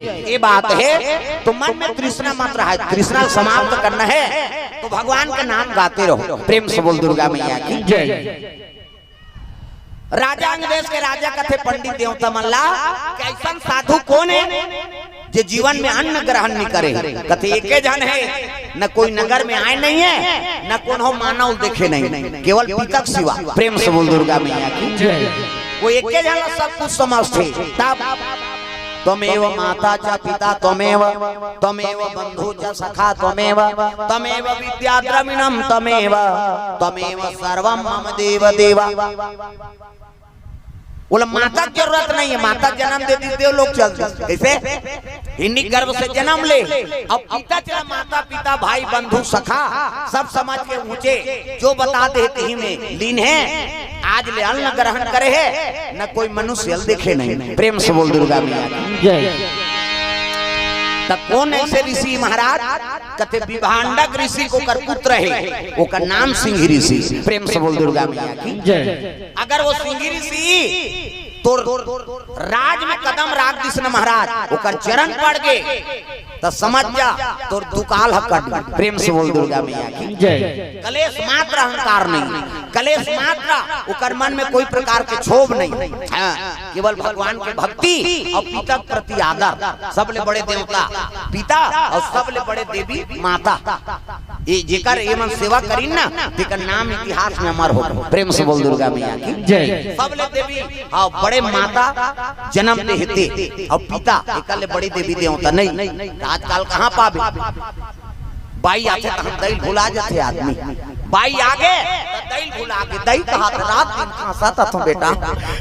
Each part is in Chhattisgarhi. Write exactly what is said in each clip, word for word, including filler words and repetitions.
ये बात है। तो मन में तृष्णा मत रहा है, तृष्णा समाप्त करना है। तो भगवान का नाम गाते रहो। प्रेम से बोल दुर्गा मैया की। जय। राजा अंग देश के राजा कथे पंडित देवता मन ला, कैसन साधु कोन है जे जीवन में अन्न ग्रहण नहीं करे? कथे एके झन है, न कोई नगर में आए नहीं है, न कोनो मानव देखे नहीं, केवल पिता के सिवा। प्रेम से बोल दुर्गा मैया की। जय। वो एके झन ला सब कुछ समझथे। तब त्वमेव माता च पिता त्वमेव, त्वमेव बंधु च सखा त्वमेव, त्वमेव विद्या द्रविणम त्वमेव, त्वमेव सर्वम मम देव देव। बोला माता की जरूरत नहीं है, माता जन्म दे दी, देव लोग चल दी। कैसे? हिरणी गर्भ से जन्म ले, अब पिता चला, माता पिता भाई बंधु सखा सब समझ के ऊंचे जो बता दे तिही में लीन है। आज ले अन्न ग्रहण करे है, न कोई मनुष्य देखे नहीं। प्रेम से बोल दुर्गा मैया की। जय। तब कौन ऐसे ऋषि महाराज? कथे विभांडक ऋषि को कर पुत्र है, ओकर नाम सिंह ऋषि। प्रेम से बोल दुर्गा मैया की। जय। अगर वो सिंह ऋषि तोर राज में कदम राख दिस न महाराज, ओकर चरण पड़ गे, त समझ जा तोर दुकाल ह कट गे। प्रेम से बोल दुर्गा मैया की। जय। कलेश मात्र, अहंकार नहीं, कलेश मात्र, ओकर मन में कोई प्रकार के क्षोभ नहीं। हाँ, केवल भगवान के भक्ति और पिता के प्रति आदर। सबले बड़े देवता पिता और सबले बड़े देवी माता। ये जेकर ये मन सेवा करीन ना, तेकर नाम इतिहास में अमर हो। प्रेम से बोल दुर्गा मैया की। जय। सबले देवी, हाँ, बड़े माता जन्म दे हेते और पिता, एकर ले बड़ी देवी देवता नहीं। आजकल कहाँ पाबे? बाई आथे त हम दई भुला जाथे आदमी। बाई आगे त दई भुला गे, दई कहा त रात दिन खांसा त तू बेटा,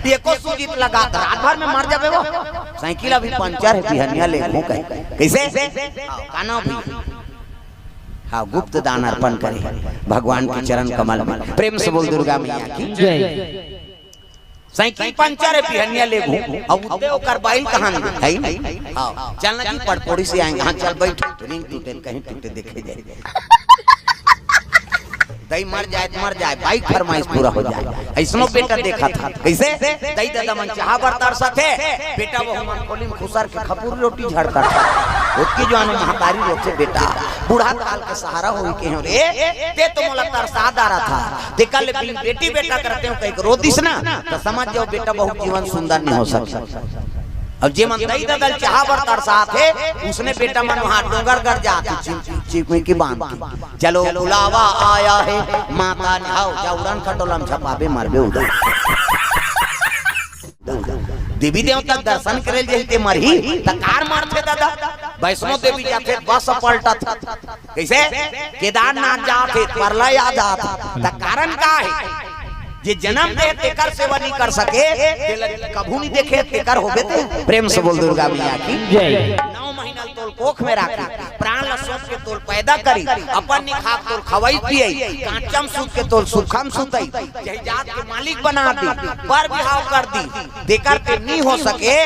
एको सूजित लगा त रात भर में मर जाबे वो। साइकिल अभी पंचर है, बिहनिया ले घूम कहे। कैसे? हाँ, काना भी। हाँ, गुप्त दान अर्पण करे भगवान के चरण कमल में। प्रेम से बोल दुर्गा मैया की। जय। साइकिल पंचर है, बिहनिया ले घूम। अब उत्ते ओकर बाइल कहाँ है? हाँ, चलना जी पड़पोड़ी से आएंगे। हाँ, चल बैठ, रिंग टूटे, कहीं टूटे देखे जाए। दई मर जाए त मर जाए, बाइक फरमाइश पूरा हो जाए। ऐसनो बेटा देखा था। कैसे? दई दादा मन चाहा बर तरसत हे, बेटा वो मन कोली में खुसर के खपुर रोटी झड़ता था। ओतकी जवान महतारी रोथे बेटा, बूढ़ा काल के सहारा होई के हो रे, ते तो मोला तरसा डारा था। तेकर ले बिन बेटी बेटा करते हो कहीं रो दिस ना, तो समझ जाओ बेटा बहुत जीवन सुंदर नहीं हो सकता। अब जे मन दई ददल चाहा बर तरसात हे, उसने बेटा मन वहाँ डोंगरगढ़ जात हे, चिम-, चिम-, चिम-, की बांध के। चलो बुलावा आया है, माता ने, हाव, जा उड़न खटोला में झपाबे, मरबे उधर। देवी देवता के दर्शन करे ल जही ते मरही, त कार मारथे दादा। वैष्णो देवी जाथे, बस पलटत। कैसे? केदारनाथ जात हे, परला आ जात हे। त कारण का है? जे जन्म दे तेकर सेवा नहीं कर सके, तेला कभू नहीं देखे, तेकर होबे ते। प्रेम से बोल दुर्गा मैया की। जय। नौ महीना तोल कोख में राखी, प्राण ला सौंप के तोल पैदा करी, अपन नहीं खाक तोल खवाई पियाई, कांचम सूत के तोल सुखम सुतई, जही जात के मालिक बना दी, बर बिहाव कर दी, तेकर ते नहीं हो सके,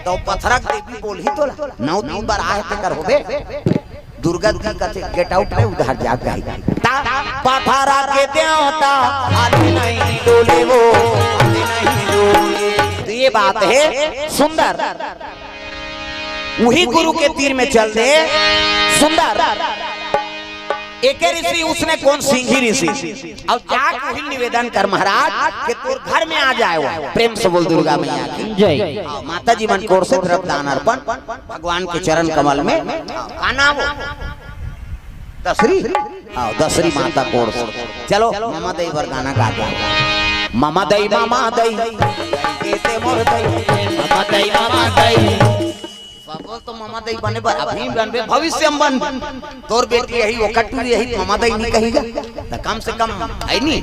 तो पथरक देवी बोलही तोला, नौ दिन बर आहे तेकर होबे। दुर्गा दी कथे, "Get out रे, उधर जा कही।" ता पथरा के देवता, हाथ नहीं डोले वो, हाथ नहीं डोले। तो ये बात है सुंदर, वही गुरु के तीर में चल दे सुंदर। एके ऋषि उसने कौन सिंही ऋषि। अब जाके वही निवेदन कर महाराज कि तोर घर में आ जाए वो। प्रेम से बोल दुर्गा मैया की। जय। हाँ, माता जी मन कोर से द्रव्य दान अर्पण भगवान के चरण कमल में। हाँ, का नाम वो? दसरी। हाँ, दसरी माता कोर से। चलो, ममा दई बर गाना गा दो। ममा दई, ममा दई, दई के ते मोर दई। ममा दई, ममा दई। सब बोल तो ममा दई बने बर, अभी बनबे, भविष्य में बन। तोर बेटी यही, वो कटू यही, ममा दई नहीं कहीगा। त कम से कम, है नी?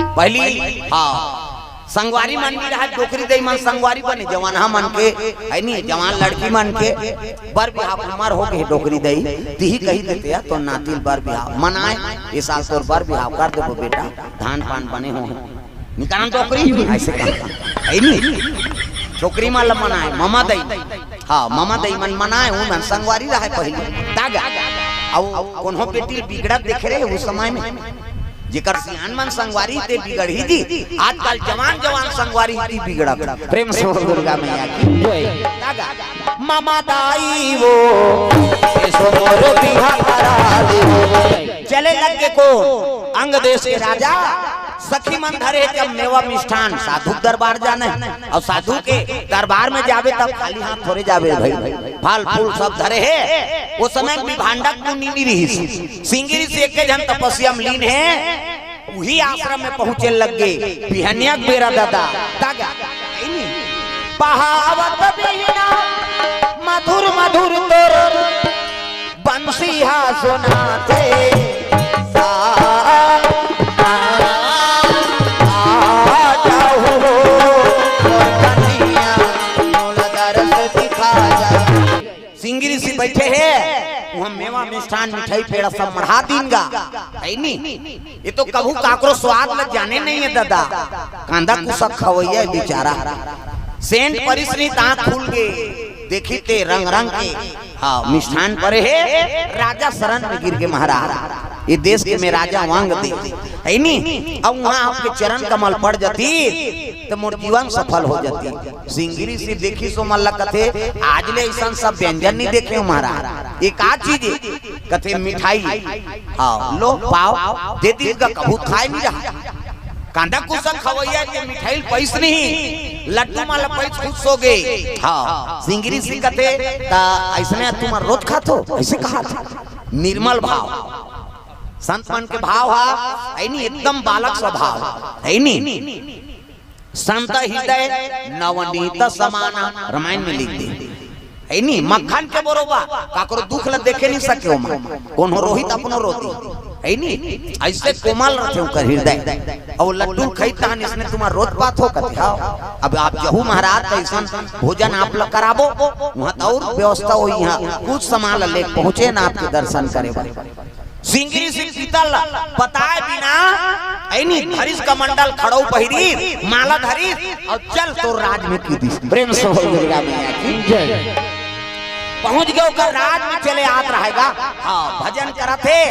पहली, हाँ, संगवारी मन भी रहा, डोकरी दई मन संगवारी बने, जवान हा मन के, है नी? जवान लड़की मन के, बर बिहाव उमर हो गए डोकरी दई, तिही कही देते या, तो नातिल बर बिहाव मनाए, ये साल तोर बर बिहाव कर देबो बेटा, धान पान बने हो। निकालन डोकरी, ऐसे कहा, है नी? छोकरी मन ला मनाए, ममा दई। हाँ, ममा दई मन मनाए, उमन संगवारी रहे पहले। तागा। अउ कोनो बेटी बिगड़त देखे रहे उस समय में। जेकर सियान मन संगवारी ते बिगड़ही जी, आजकल जवान जवान संगवारी ती बिगड़त। प्रेम से बोल दुर्गा मैया की। जय। तागा। ममा दाई वो, एसो मोर बिहा करा दे वो। चले लग गे कोन? अंग देश के राजा। सखी मन धरे हे जब मेवा मिष्ठान, साधु के दरबार जाना हे, अउ साधु के दरबार में जाबे तब खाली हाथ थोरे जाबे भाई, फल फूल सब धरे हे। ओ समय विभांडक मुनि नइ रिहिस, सिंगी ऋषि एके झन तपस्या में लीन हे। उही आश्रम में पहुंचे लग गे। बिहनिया के बेरा ददा, ददा, पहावत बिहना मधुर मधुर तोर बंसी हा सुनाथे। आ, आ, आ जाहू हो, मोर कन्हैया, मोला दरस दिखा जा। सिंगी ऋषि बइठे हे, उहाँ मेवा मिष्ठान मिठाई पेड़ा सब मढ़ा दीन गा, हे नी? ये तो कभू काकरो स्वाद ल जाने नइ हे ददा। कांदा कुसक खवइया हे बिचारा। सेंट परिस नइ त आँख खुल गे, देखिस ते रंग रंग के। हाँ, मिष्ठान परे हे, राजा शरण में गिर गे महाराज। ये देश के में राजा वांग दे, हे नी? अब उहाँ आपके चरण कमल पड़ जातिस, त मोर जीवन सफल हो जातिस। सिंगी ऋषि देखिस ओ मन ला कथे, आज ले अइसन सब व्यंजन नइ देखे हँव महाराज। ये का चीज हे? कथे मिठाई। हाँ, लो पाव, दे दीस गा, कभू खाय नइ रहा। कांदा कुसक खवइया के मिठाई ल पइस नहीं, लड्डू मन ल पइस खुश हो गे। हाँ, सिंगी ऋषि कथे, त अइसने तुमन रोज खाथो? अइसे कहा था। निर्मल भाव, संत मन के भाव हा, हे नी, एकदम बालक स्वभाव, हे नी। संत हृदय नवनीत समाना, रामायण में लिख दे, हे नी, मक्खन के बरोबर, काकरो दुख ल देखे नइ सके ओमा, कोनो रोही त अपनो रो दी, हे नी, अइसे कोमल रथे ओकर हृदय। अउ लड्डू खइस तहन अइसने तुमन रोज पाथो कथे, हाँ। अब आप जाहू महाराज, त अइसन भोजन आप ल कराबो, उहाँ त अउ व्यवस्था होही, इहाँ कुछ सामान ल लेके पहुँचे न आपके दर्शन करे बर। सिंगी ऋषि पीतल पताय बिना, हे नी, धरिस कमंडल खड़ऊ पहिरिस, माला धरिस, अउ चल तोर राज में कूदिस। प्रेम से बोल दुर्गा मैया की जय। पहुँच गे ओकर राज में, चले आत रहय गा। हाँ, भजन करत हे,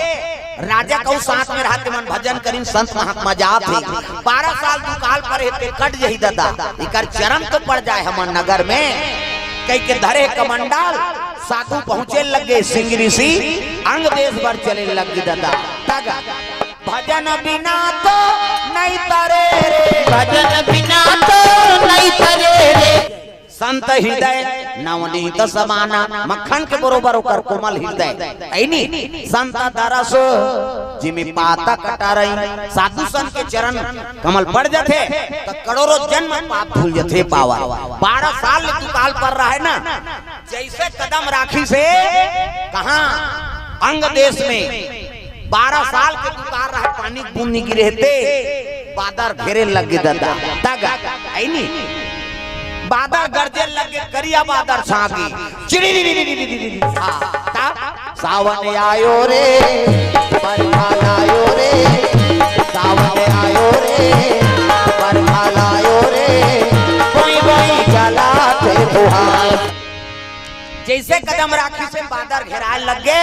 राजा कहूँ साथ में रहय ते मन भजन करिन, संत महात्मा जात हे। बारह साल दुकाल परे हे ते कट जही ददा, एकर चरण तो पड़ जाय हमर नगर में। कहिके धरे कमंडल, साधु पहुँचे लग गे सिंगी ऋषि, अंग देश बर चले लग गे ददा। तग भजन बिना तो नइ तरे रे, भजन बिना तो नइ तरे रे। संत हृदय नवनीत समाना, मक्खन के बरोबर ओकर कोमल हृदय, हे नी? संत दरस जिमि पातक टरई, साधु संत के चरण कमल पड़ जाथे, त करोड़ों जन्म पाप धुल जाथे पावन। बारह साल ले दुकाल परे रहय ना, जइसे कदम राखिस हे, कहाँ? अंग देश में। बारह साल के दुकाल रहय, पानी के बूंद नइ गिरे हे ते, बादर घेरे लग गे ददा। तग, हे नी? बादर गरजे लग गे, करिया बादर छा गे। चिड़ी, हाँ, त सावन आयो रे, बरखा लायो रे, सावन आयो रे, बरखा लायो रे, कोई कोई चलाथे फुहार। जइसे कदम राखिस हे बादर घेराय लग गे,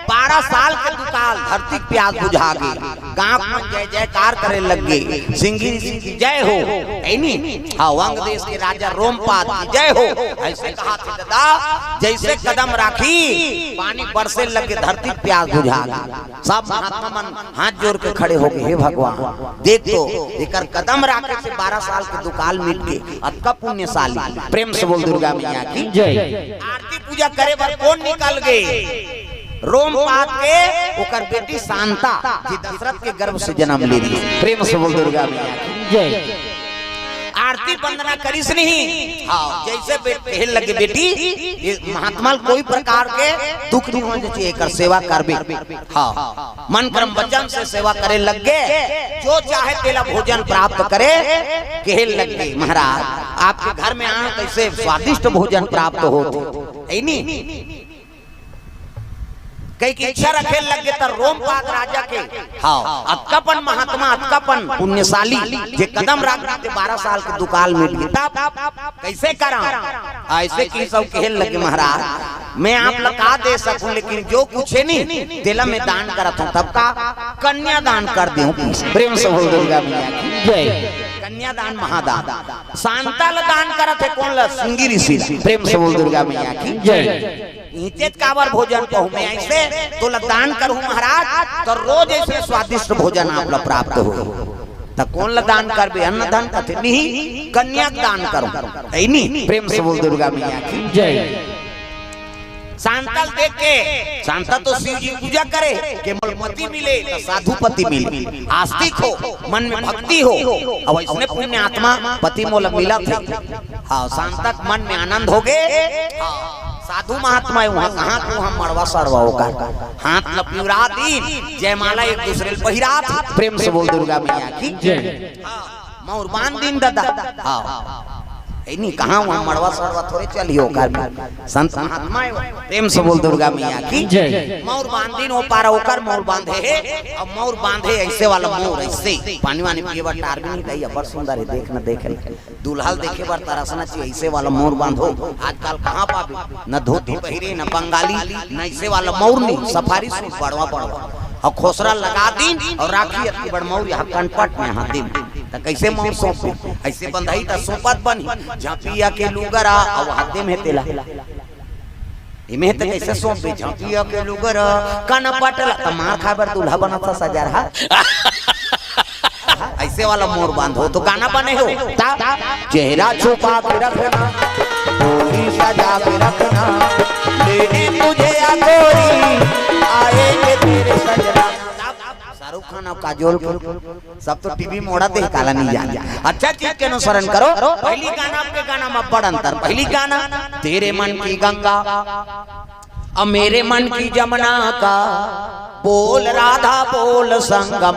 बारह साल के दुकाल धरती के प्यास बुझा गे, गाँव मन जय जयकार करे लग गे, सिंगी ऋषि की जय हो, हे नी? हाँ, अंग देश के राजा रोमपाद की जय हो, अइसे कहाथे ददा, जइसे कदम राखिस, पानी बरसे लग गे, धरती के प्यास बुझा गे। सब महात्मा मन हाथ जोर के खड़े हो गे, हे भगवान, देख तो, एकर कदम राखे से बारह साल के दुकाल मिट गे, अतका पुण्यशाली। प्रेम से बोल दुर्गा मैया की जय। आरती पूजा करे बर कोन निकल गे? रोमपाद के ओकर बेटी शांता, जे दशरथ के गर्भ से जन्म ले रहिस। प्रेम से बोल दुर्गा मैया की जय। आरती वंदना करिस नहीं। हाँ, जइसे बे-, कहे लगे, बेटी, ये महात्मा ल कोई प्रकार के दुख नइ होना चाहिए, एकर सेवा करबे। हाँ, मन कर्म वचन से सेवा करे लग गे, जो चाहे तेला भोजन प्राप्त करे, कहे लग गे, महाराज, आपके घर में आन त अइसे स्वादिष्ट भोजन प्राप्त होत हे, हे नी? कहिके इच्छा रखे लग गे, त रोमपाद राजा के, हाँ, अतकापन महात्मा, अतकापन पुण्यशाली, जे कदम राख दे, बारह साल के दुकाल मिट गे, तब कइसे करा? अइसे कहिस अउ कहे लगे, महाराज, मैं आप ला का दे सकूं, लेकिन जो कुछ हे नी, तेला मैं दान करत हूं, तब का कन्या दान कर देहूं। प्रेम से बोल दुर्गा मैया की जय। कन्यादान महादान। सांता ल दान करत हे कोन ल? सिंगी ऋषि ल। प्रेम से बोल दुर्गा मैया की जय। इतेच काबर भोजन पहू में ऐसे, तोला दान करहूं महाराज, त रोज ऐसे स्वादिष्ट भोजन आप ल प्राप्त हो। त कोन ल दान करबे? अन्न धन कथे नहीं, कन्या के दान करो। ऐ नहीं? प्रेम से बोल दुर्गा मैया की जय। सांता ल देख के, सांता तो शिव जी पूजा करे के मोला पति मिले, त साधु पति मिले, आस्तिक हो, मन में भक्ति हो, अब ऐसने पुण्य आत्मा पति मोला मिलत हे। हाँ, सांता के मन में आनंद होगे। हाँ, साधु महात्मा हे, उहाँ कहाँ को हम मड़वा सड़वा ओकर। हाथ ल पिवरा दिन, जयमाला एक दूसरे ल पहिरात। प्रेम से बोल दुर्गा मैया की जय। हाँ, मौर बांध दिन दादा। हाँ। ए नहीं, कहाँ उहाँ मड़वा सड़वा थोरे चलही ओकर में। संत महात्मा हे। प्रेम से बोल दुर्गा मैया की जय। मौर बांध दिन ओ पारा ओकर मौर बांधे हे, अब मौर बांधे ऐसे वाला मौर, ऐसे। पानी वानी पिए बर टार भी नहीं दई, अब्बड़ सुंदर हे, देख न देखे। दूल्हा ल देखे बर तरसना चाहिए, ऐसे वाला मौर बांधो। आजकल कहाँ पाबे? न धोती पहिरे, न बंगाली, न ऐसे वाला मौर नहीं, सफारी सूट बड़वा बड़वा। अउ खोसरा लगा दिन अउ राखी अतकी बड़ मौर यहाँ कनपट में हाथ दिन। त कैसे मौर सौंप दे? ऐसे बंधाई त सौंपत बनही। झांपिया के लुगरा अउ हाथ दे में तेला। एमे त कैसे सौंप दे? झांपिया के लुगरा कनपट ला त मार खाए बर दूल्हा बनत हे सजरहा। ऐसे वाला मौर बांधो तो गाना बने हो। ता चेहरा छुपा के रखना, डोली सजा के रखना, लेने तुझे या गोरी, आएंगे तेरे सजना। शाहरुख खान अउ काजोल के सब तो टीवी मोड़ा दे, काला नहीं जाने। अच्छा चीज के अनुसरण करो। पहली गाना, अब के गाना में बड़ अंतर। पहली गाना तेरे मन की गंगा, अब मेरे मन की जमुना का बोल राधा बोल संगम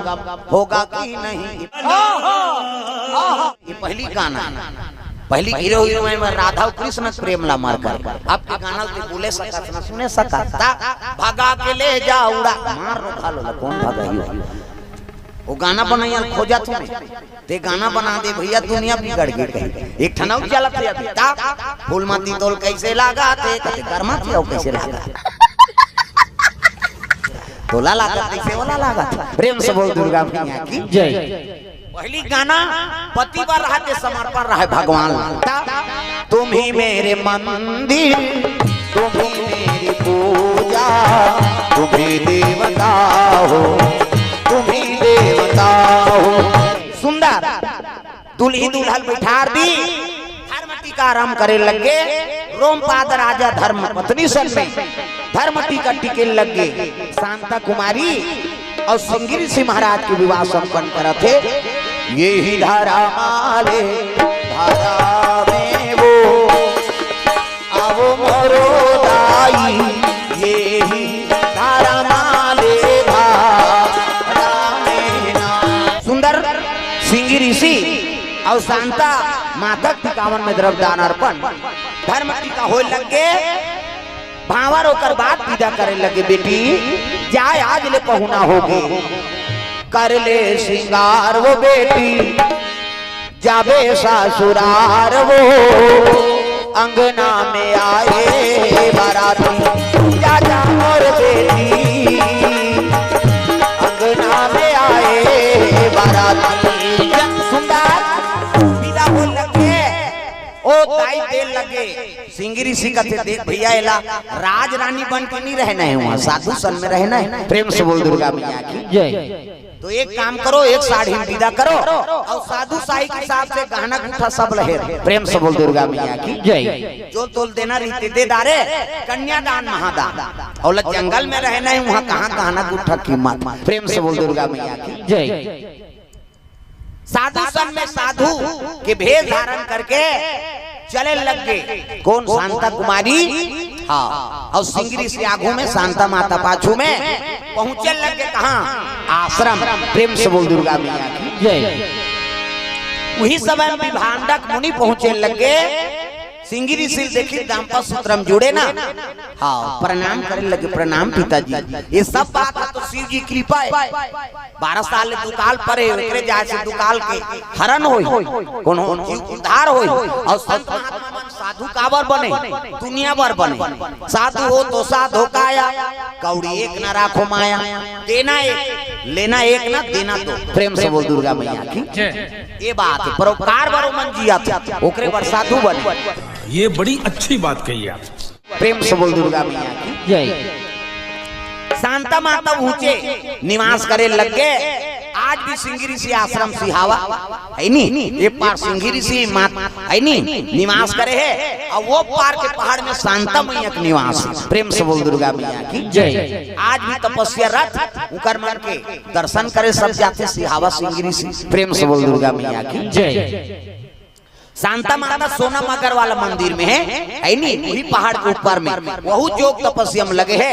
होगा कि नहीं। ये पहली गाना, पहली हीरो हीरोइन में राधा अउ कृष्ण के प्रेम ला मार कर। अब के गाना ल ते बोले सकत न सुने सकत, ता भगा के ले जा उड़ा, मार रो घालो ला, कौन भगाही हो? वो गाना बनइया ल खोजत हूँ मैं। ते गाना बना दे भैया, दुनिया बिगड़ गे कहीं। एक ठन अउ चलत हे अभी, ता फूल माती तोल कैसे लागा थे, कते गरमा थे अउ कैसे लागा थे। तोला लागत तैसे ओला लागत। प्रेम से बोल दुर्गा मैया की जय। पहली गाना पति बर रहा, ते समर्पण रहा भगवान ला। तुम ही मेरे मंदिर, तुम ही मेरी पूजा, तुम ही देवता हो, तुम ही देवता हो। सुंदर। दुल्ही दूल्हा ल बैठार दी, धर्म टीका आरंभ करे लगे। रोमपाद राजा धर्म पत्नी सन में धर्म टीका टिके लगे। शांता कुमारी अउ सिंगी ऋषि महाराज के विवाह संपन्न करत हे। यही धारा माले धारा में वो, आवो मोरो दाई, यही धारा माले धारा में ना। सुंदर सिंगी ऋषि अउ शांता माता के टिकावन में द्रव्य दान अर्पण, धर्म टीका होए लगे। भांवर ओकर बाद विदा करे लगे, बेटी जाय आज ले पहुना होगे, कर ले श्रृंगार वो बेटी, जाबे ससुरार वो, अंगना में आए बाराती, जा जा मोर बेटी, अंगना में आए बाराती। सुंदर विदा होए लगे, ओ दाई दे लगे। सिंगी ऋषि कथे, देख भैया, एला राज रानी बन के नहीं रहना हे, उहाँ साधु सन में रहना हे। प्रेम से बोल दुर्गा मैया की जय। तो एक काम करो, एक साढ़ी में विदा करो अउ साधु साही के हिसाब से गहना गुठा सब लहे। प्रेम से बोल दुर्गा मैया की जय। जो तोल देना रहिथे दे डारे, कन्यादान महादान। अउ ल जंगल में रहना हे, उहाँ कहाँ गहना गुठा कीमत। प्रेम से बोल दुर्गा मैया की जय। साधु सन में साधु के भेष धारण करके चले लग गे। कौन? शांता कुमारी। हाँ, अउ सिंगी ऋषि आगू में, शांता माता पाछू में। पहुंचे लग गे कहाँ? आश्रम। प्रेम से बोल दुर्गा मैया की जय। उही समय में विभांडक मुनि पहुंचे लग गे। सिंगी ऋषि ल देखिस, दाम्पत्य सूत्र में जुड़े ना। हाँ, प्रणाम करे लगे, प्रणाम पिताजी। ये सब बात हे तो शिव जी कृपा हे। बारह साल ले दुकाल परे, ओकरे जाय से दुकाल के हरण होई, कोनो जीव उद्धार होई। अउ संत महात्मा मन साधु काबर बने? दुनिया बर बने। साधु हो तो साधो काया, कौड़ी एक ना राखो माया। देना एक, लेना एक ना, देना दो। प्रेम से बोल दुर्गा मैया की। ये बात है, परोपकार बर मन जिया था, ओकरे बर साधु बने। ये बड़ी अच्छी बात कही आप। प्रेम से बोल दुर्गा मैया की। शांता माता ऊंचे निवास करे लग गे। आज भी सिंगी ऋषि आश्रम सिहावा है नी, ये पार सिंगी ऋषि मात है नी, निवास करे है। और वो पार के पहाड़ में शांता मैया के निवास है। प्रेम से बोल दुर्गा मैया की। आज भी तपस्या रत उकर मन के दर्शन करे सब जाते सिहावा सिंगी ऋषि। प्रेम से बोल दुर्गा मैया की। शांता माता सोनम अग्रवाल मंदिर में है, है नी, वही पहाड़ के ऊपर में, वहू जोग तपस्या में लगे है।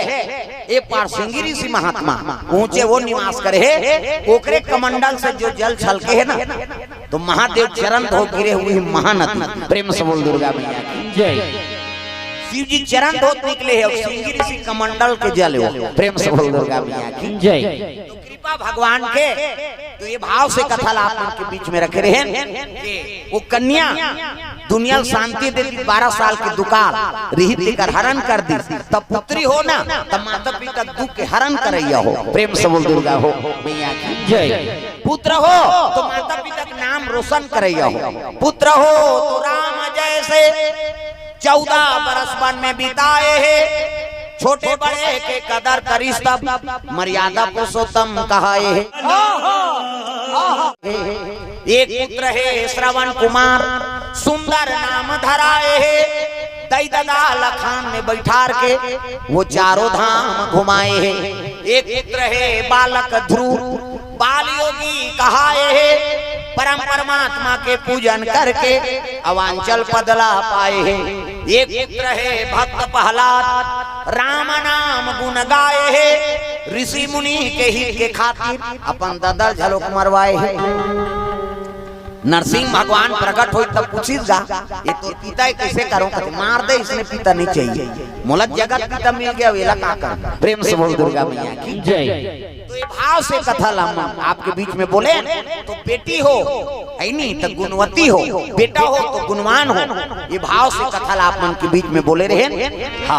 ये पार सिंगी ऋषि महात्मा ऊंचे वो निवास करे है, ओकरे कमंडल से जो जल छलके है ना, तो महादेव चरण धो गिरे हुए महानदी। प्रेम से बोल दुर्गा मैया की। शिव जी चरण धोत निकले है और सिंगी ऋषि कमंडल के जल हो। प्रेम से बोल दुर्गा मैया की। कृपा भगवान के। तो ये भाव से कथा ला आप मन के बीच में रखे रहे कि वो कन्या दुनिया ल शांति दे दी, बारह साल के दुकाल रिहित तेकर हरण कर दी, तब पुत्री हो ना, तब माता पिता दुख के हरण करैया हो। प्रेम से बोल दुर्गा हो मैया की। पुत्र हो तो माता पिता के नाम रोशन करैया हो। पुत्र हो तो राम जैसे, चौदह बरस वन में बिताए है, छोटे बड़े के कदर करिस तब, मर्यादा पुरुषोत्तम कहाए है। एक पुत्र है श्रवण कुमार, सुंदर नाम धराए है। दई ददा लखान में बैठार के वो चारों धाम घुमाए है। एक पुत्र है बालक ध्रुव, बाल योगी कहाए है। परम परमात्मा के पूजन करके अवांचल पद ला पाए है। एक पुत्र है भक्त प्रहलाद, राम नाम गुण गाए है। ऋषि मुनि के हित के खातिर अपन ददा ल घलोक मरवाए है। नरसिंह भगवान प्रकट होई तब पूछिस गा, ये तो पिता है, कैसे करो? कहते, मार दे, इसने पिता नहीं चाहिए, मोला जगत पिता मिल गया, वेला का कर? प्रेम से बोल दुर्गा मैया की। तो ये भाव से कथा ला हम आपके बीच में बोले, तो बेटी हो है नी तो गुणवती हो, बेटा हो तो गुणवान हो। ये भाव से कथा ला आप मन के बीच में बोले रहे। हाँ।